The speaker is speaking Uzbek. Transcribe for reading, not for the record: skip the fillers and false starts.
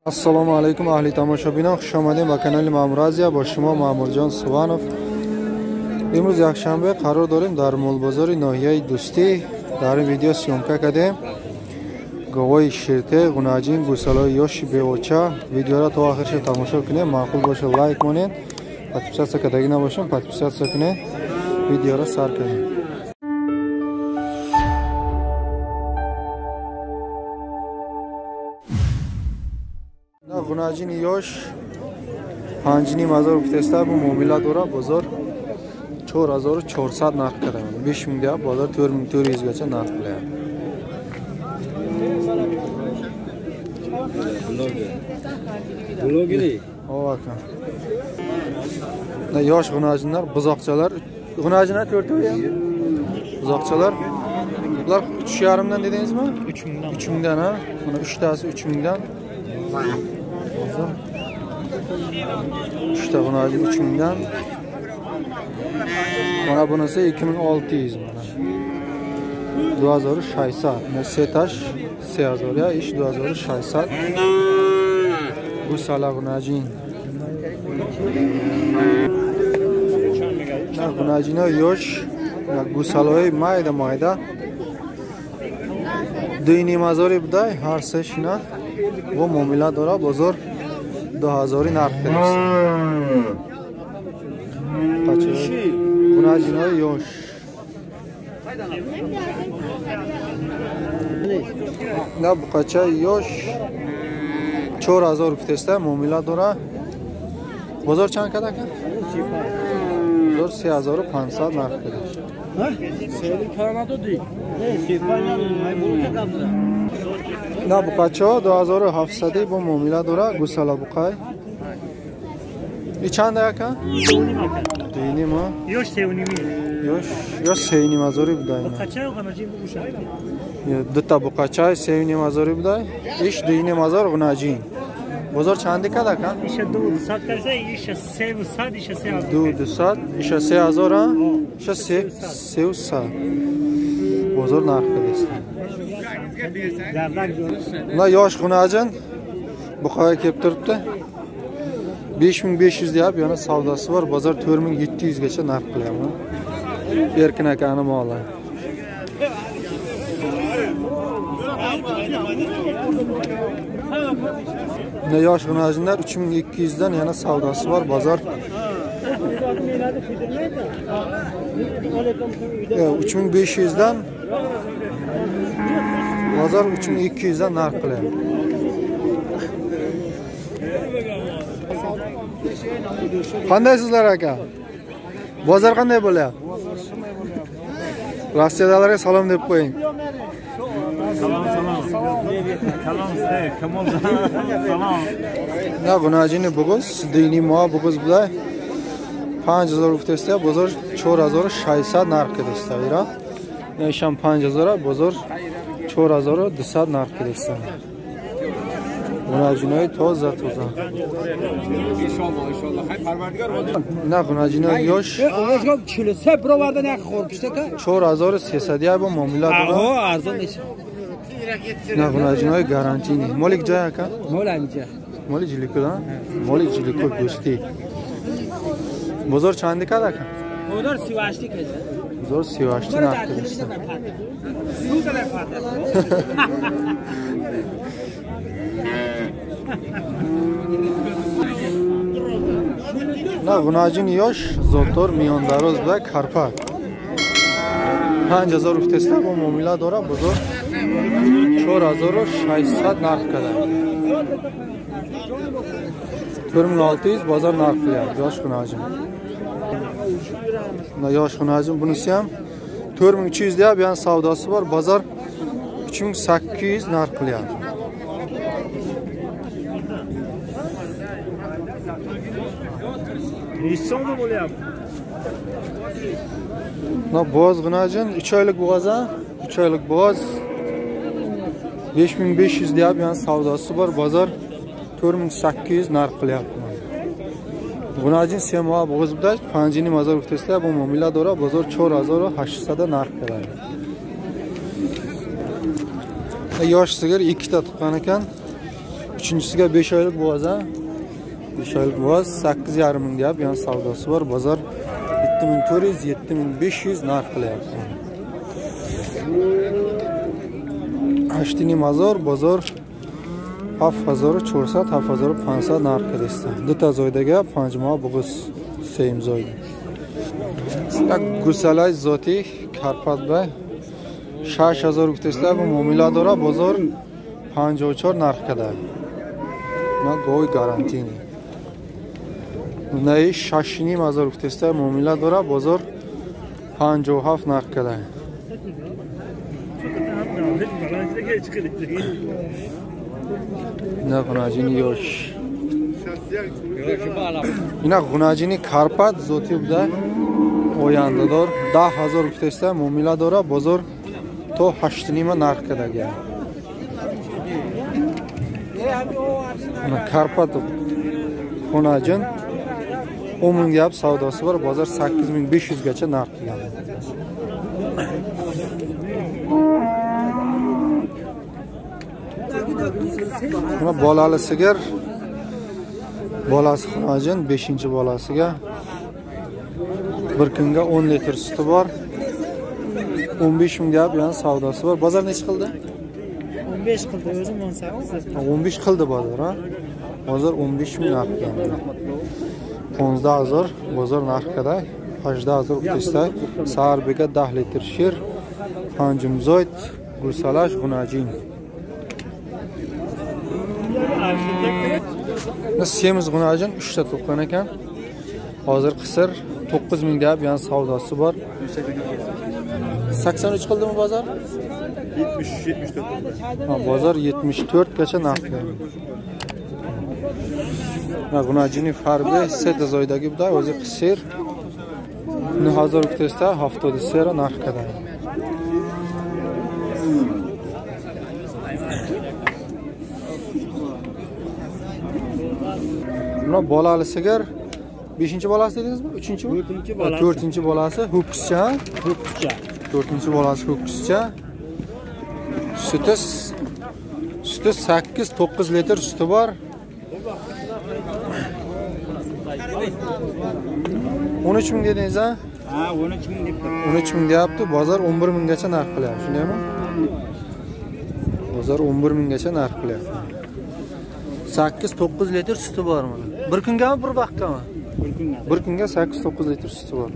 Assalomu alaykum ahli tomoshabinон, хуш омадем ба канали Маъмур Азия. Бо шумо Маъмурҷон Суванов. Имрӯз якшанбе қарор дорем дар молбозори ноҳияи Дӯстӣ. Дар ин видео съёмка кардем говои ширте, ғунаҷин, гӯсалаи ёши беоча. Видеоро то охирша тамошо кунем. Маъқул боша лайк монед, подписаться кардагӣ набошем, подписаться кунед. Видеоро сар кунем. Ғунаҷини ёш 5,5 ҳазор гуфтеста, бу муомила дора. Бозор 4400 нарх кардам. 5000 дея, бозор 4400 gacha narx qilyapti. Aka. Yosh g'unajinlar, buzoqchalar. G'unajinlar to'rtovi ham. Buzoqchalar. Bular 3,5 dan dedingizmi? 3000dan. 3000dan ha. Mana 3 tasi 3000dan. 3 ta g'unajin 3000dan. Mana bunisi 2600 mana. 2600. Mana setash 3000 ya, ish 2600. G'usala g'unajin. G'unajina yosh, g'usalaи mayda mayda. 2,5 ҳазори будай ҳар сешина. Бо муомила дора, бозор 2000 нарх кардааст. Г'унajинои ёш. На буқачаи ёш 4000 гуфтеста, муомила дора. Бозор чанд кард ака? Бозор 3500 нарх кардааст. На буқачаҳо 2700 бо муомила дора. Гӯсала буқай. И чанд ака? 2,5. Ёш 3,5. Ёш 3,5 ҳазори будай. Дута буқачаи 3,5 ҳазори будай. Иш 2,5 ҳазор ғунаҷин. Бозор чанди кард ака? Иша 2,200 карса, иша 3,100, иша 3,000. 2,200, иша 3,000, иша 3,100. Бозор нарх кардааст. Mana yosh g'unajin buqaga kelib turibdi. 5500 deyapti, yana savdosi bor. Bozor 4700 gacha narx qilyapti. Erkin akani moli. Mana yosh g'unajinlar 3200 dan, yana savdosi bor. Bozor 3500 dan, bozor 3200 dan narx qilyapti. Qandaysizlar aka? Bozor qanday bo'lyapti? Rossiyadalarga salom deb qo'ying. Salom, salom. Salom, Kamol. Salom. Na g'unajini bugiz, diniy mo bugiz bular 5000 guftesta, bozor 4600 narx kedesta. Ira. Isham 5000, bozor 4200 narx kedesta. G'unajinoy toza toza. Na g'unajinoy yosh. 43 birovardan aq xo'rpishda. 4300 ya bu muomila dora. Ha, arzon necha? Na g'unajinoy garantini. Molik joy aka? Mol ancha. Moli jilikul ha? Moli jilikul do'sti. Bozor chandi kad aka? Bozor 38 aka. Bozor 38 narx kedesta. Na g'unajin yosh zotor miyondaroz bilan karpa 5000 guftesta, бо муомила дора. Бозор 4600 нарх карда. 4600 bozor narx qilyapti yosh g'unajin. Na yosh g'unajin bunisi ham 4300 deyapti, yana savdosi bor. Bozor 3800 narx qilyapti. Necha bo'lyapti? Na bo'z g'unajin 3 oylik bo'g'oz, 3 oylik bo'g'oz 5500 deyapti, yana savdosi bor. Bozor 4800 narx qilyapti. G'unajin semo bo'g'oz bilan 5,5 ҳазор guftesta, bu muomila dora. Bozor 4800 narx qiladi. Yosh sigir 2 ta tuqqan ekan. Uchinchisiga 5 oylik bo'g'oz, ha? 5 oylik bo'g'oz 8,5 ming deyapti. Yana savdosi bor. Bozor 7400, 7500 narx qilyapti. 8,5 hazor, bozor 7400, 7500 narx qilyapti. Duta zoydaga 5 moh bo'g'iz seyim zoyda. Як гусалаи зотӣ Карпатбай 6000 гуфтеста, бо муомила дора, бозор 54 нарх када. Ма гови гарантини. Наи 6,5 гуфтеста, муомила дора, бозор 57 нарх када. На ғунаҷини ёш. Ина ғунаҷини Карпат зотӣ буда. Ояндадор 10000 гуфтеста, муомила дора, бозор то 8,5 нарх кадага. Карпат xunaҷин 10 ming deyapti, savdosi bor, bozor 8500 gacha narx qilgan. Mana bolali sigir, bolasi xunajin, 5-bolasiga bir kunga 10 litr suti bor. 15 ming deyapti, yana savdosi bor. Bozor necha qildi? 15 qildi, o'zim 18. 15 qildi bozor, ha? Bozor 15 ming narx qildi. 15000 bozor narxida, 18000 qilsa, sarbega 10 litr shir, panjim zoyt, gusalash g'unajin. Semiz g'unajin 3 ta to'qqan ekan. Hozir qisir 9000 deyapti, yana savdosi bor. 83 qildimi bozor? 73 74. Ha, bozor 74 gacha narx. Na g'unajini farbi seta zoydagi buda o'zi qisir 9000 kutesta 73 ra narx qadar. Buna bolali sigir 5-bolasi dedingizmi? 3-chimi? 4-bolasi. 4-bolasi ho'kizcha. Ho'kizcha. 4-bolasi ho'kizcha. Suti 8-9 litr suti bor. 13 ming dedingiz, ha? Ha, 13 ming deb. 13 ming deyapti. Bozor 11 minggacha narx qilyapti, shundaymi? Bozor 11 minggacha narx qilyapti. 8-9 litr suti bor mana. Bir kungami, bir vaqtgami? Bir kunga. Bir kunga 8-9 litr suti bor.